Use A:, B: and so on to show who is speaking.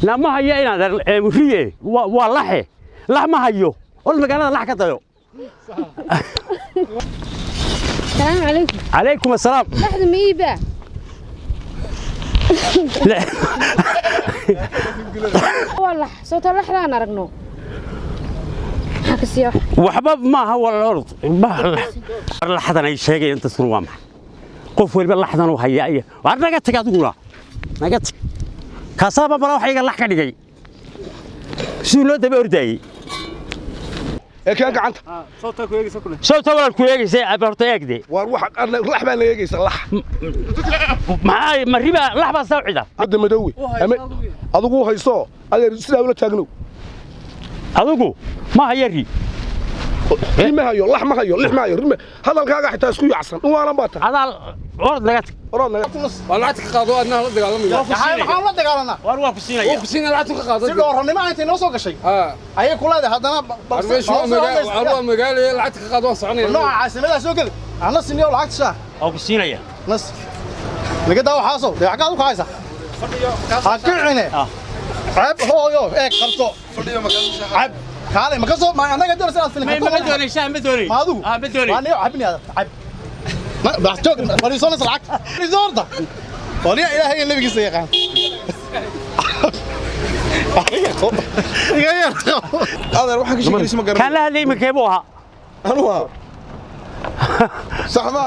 A: La ma hayo inaad riye waa laxe, lax ma hayo. Ol magaalada lax ka dayo.
B: Salaamu calaykum.
A: Calaykum assalaam.
B: Laxda ma iibaa? Waa lax sawta laxdaan aragno, maxaa ka siiya wax?
A: Waxba maaha walaal, orod. Laxdan ay sheegayaan dadkuna waa maxay? Qof waliba laxdan uu hayaa iyo waar naga tag, adiguna naga tag. Kaasaaba mala wax iga lax ka dhigay siduu loo daba ordaayey.
C: Ee keen gacanta.
A: Sawta walaal ku eegaysa aba horta eegde.
C: Waar waxa lax baa la eegaysa, lax.
A: Maxaa ma riba lax baa soo cida?
C: Hadda madoowe ama adigu hayso, adeer, sidaa ula taagnow.
A: Adigu ma haya ri.
C: Ri ma hayo, lax ma hayo, lix ma hayo, ri ma hadalkaaga xitaa isku yacsan waalan baa tahay.
A: Adaa, orod naga tag.
C: Orood naga.
D: Waa lacagta ka qaado, adna la dagaalamaya.
E: Maxaan la dagaalanaa?
A: Waar waa ku siinaya.
D: Ku siina, lacagta ka qaado.
E: Si dhooranimo intay noo soo gashay ayay ku leedahay haddana.
D: Meeshu waa magaalo, lacagta ka qaado, waan soconaya.
E: Nooca caasimadaa soo geli ana siniyo lacagta shaah.
A: Waa ku siinaya.
E: Nas laga daa waxaasow dee xaggaad u kacaysa ha kicine. Ceeb hooyo, eeg qabso, cab kaalay ma ka soo ma annaga doonaysa inaad filin.
A: Ma doonay shaah, ma doonay.
E: Ma adigu?
A: Ah, ma doonay.
E: Waa niyo cabni aad cab bas joog fadhiisanaysa lacagta fadhiiso horta. Waa niyo Ilaahay iyo nabigiisa yaqaan. Iga yar.
F: Adeer, waxaan ka sheekaysa ma
A: Kaan
F: garanay.
A: La hadlay iminkee buu ahaa?
F: Anugu sax ma